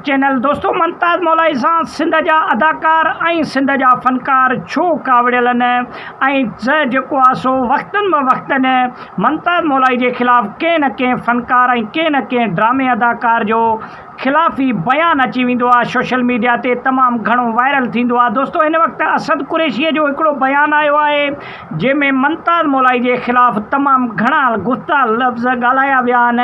Channel دوستو ممتاز مولائي سان سنڌ جا اداڪار ۽ سنڌ جا فنڪار ڇو ڪاوڙيل نه ۽ جيڪو آ سو وقتن به وقتن ممتاز مولائي جي خلاف ڪنهن نه ڪنهن فنڪار ۽ ڪنهن نه ڪنهن ڊرامي اداڪار جو خلافي بيان اچي ويندو آ سوشل ميڊيا تي تمام گهڻو وائرل ٿيندو آ دوستو هن وقت اسد قريشي جو هڪڙو بيان آيو آهي جنهن ۾ ممتاز مولائي جي خلاف تمام گهڻا گفتا لفظ ڳالهايا ويا آهن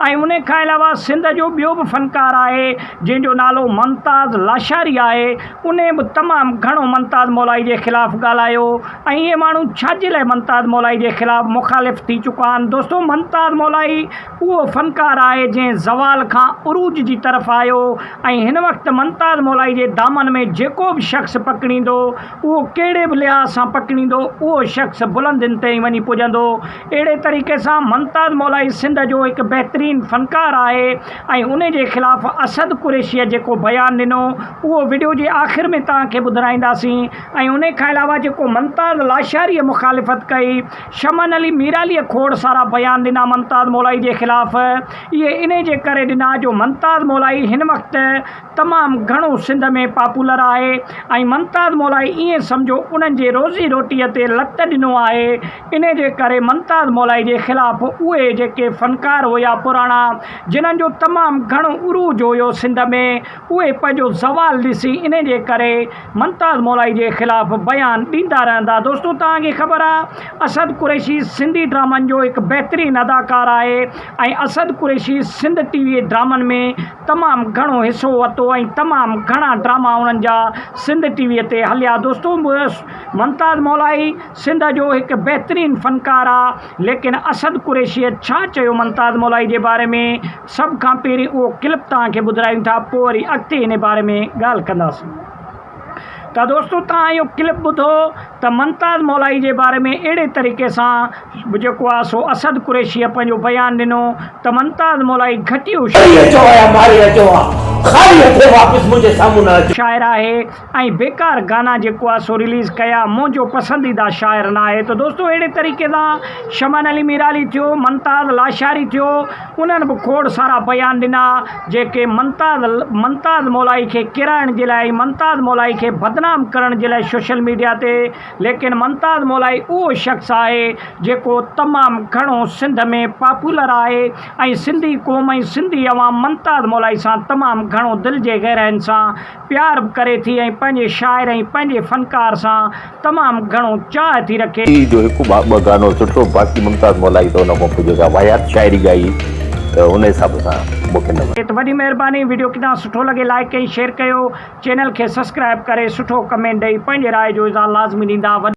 ۽ ان کان علاوه سنڌ جو ٻيو به فنڪار آهي جنهن جو نالو ممتاز لاشاري آهي ان به تمام گهڻو ممتاز مولائي جي خلاف ڳالهايو ۽ اهي ماڻهو ڇا جي لاء ممتاز مولائي جي خلاف مخالف ٿي چڪا آهن دوستو ممتاز مولائي اهو فنڪار آهي جنهن زوال کان عروج جي طرف آيو ۽ هن وقت ممتاز مولائي جي دامن ۾ جيڪو به شخص پڪڙيندو اهو ڪهڙي به لحاظ سان پڪڙيندو اهو شخص بلندين تائين وڃي پڄندو اهڙي طريقي سان ممتاز مولائي سنڌ جو هڪ بهترين فنڪار آهي ۽ ان جي خلاف اسد قريشيء جيڪو بيان ڏنو اهو وڊيو جي آخر ۾ توهان کي ٻڌرائينداسين ۽ ان کان علاوه جيڪو ممتاز لاشاريء مخالفت ڪئي شمن علي ميراليء کوڙ سارا بيان ڏنا ممتاز مولائي جي خلاف، اهي انهي جي ڪري ڏنا جو ممتاز مولائي هن وقت تمام گهڻو سنڌ ۾ پاپولر آهي ۽ ممتاز مولائي ائين سمجهو انهن جي روزي روٽيء تي لت ڏنو آهي انهي جي ڪري ممتاز مولائي جي خلاف اهي جيڪي فنڪار هيا پراڻا جنهن جو تمام گهڻو عروج هيو سنڌ ۾ اهي پنهنجو زوال ڏسي انهي جي ڪري ممتاز مولائي جي خلاف بيان ڏيندا رهندا دوستو توهان کي خبر آ اسد قريشي سنڌي ڊرامن جو هڪ بهترين اداڪار آهي ۽ اسد قريشي سنڌ ٽي وي ڊرامن ۾ تمام گهڻو حصو ورتو ۽ تمام گهڻا ڊراما انهن جا سنڌ ٽي وي تي هليا دوستو ممتاز مولائي سنڌ جو هڪ بهترين فنڪار آ ليڪن اسد قريشيء ڇا چيو ممتاز مولائي جي باري ۾ سڀ کان پهرين اهو ڪلپ توهان کي ٻڌرايون ٿا پوء وري اڳتي ان باري ۾ ڳالهه ڪنداسين ته دوستو توهان اهو ڪلپ ٻڌو ته ممتاز مولائي جي باري ۾ اهڙي طريقي سان جيڪو آ سو اسد قريشيء پنهنجو بيان ڏنو ته ممتاز مولائي گهٽيو ماري اچو ها يا ماري اچو ها خالي هٿين واپس منهنجي سامهون نه اچو. شاعر آهي ۽ بيڪار گانا جيڪو آ سو رليز ڪيا منهنجو پسنديده شاعر ناهي ته دوستو اهڙي طريقي سان شمن علي ميرالي ٿيو ممتاز لاشاري ٿيو انهن به کوڙ سارا بيان ڏنا جيڪي ممتاز ممتاز مولائي کي ڪيرائڻ جي لاء ۽ ممتاز مولائي کي بدنام ڪرڻ جي لاء سوشل ميڊيا تي ليڪن ممتاز مولائي اهو شخص آهي جيڪو تمام گهڻو سنڌ ۾ پاپولر آهي ۽ سنڌي قوم ۽ سنڌي عوام ممتاز مولائي سان تمام گهڻو دل جي گهراين سان پيار به ڪري ٿي ۽ پنهنجي شاعر ۽ پنهنجي فنڪار سان تمام گهڻو چاهه ٿي رکي. جو هڪ ٻه گانو سٺو باقي ممتاز مولائي ته ان کان پوء جيڪا واهيات شاعري ڳائي ته ان حساب سان مون کي نه وڻي. ته وڏي مهرباني وڊيو ڪٿان سٺو لڳي لائيڪ ۽ شيئر ڪيو چينل کي سسڪرائب ڪري سٺو ڪمينٽ ڏئي پنهنجي راء جو اظهار لازمي ڏيندا.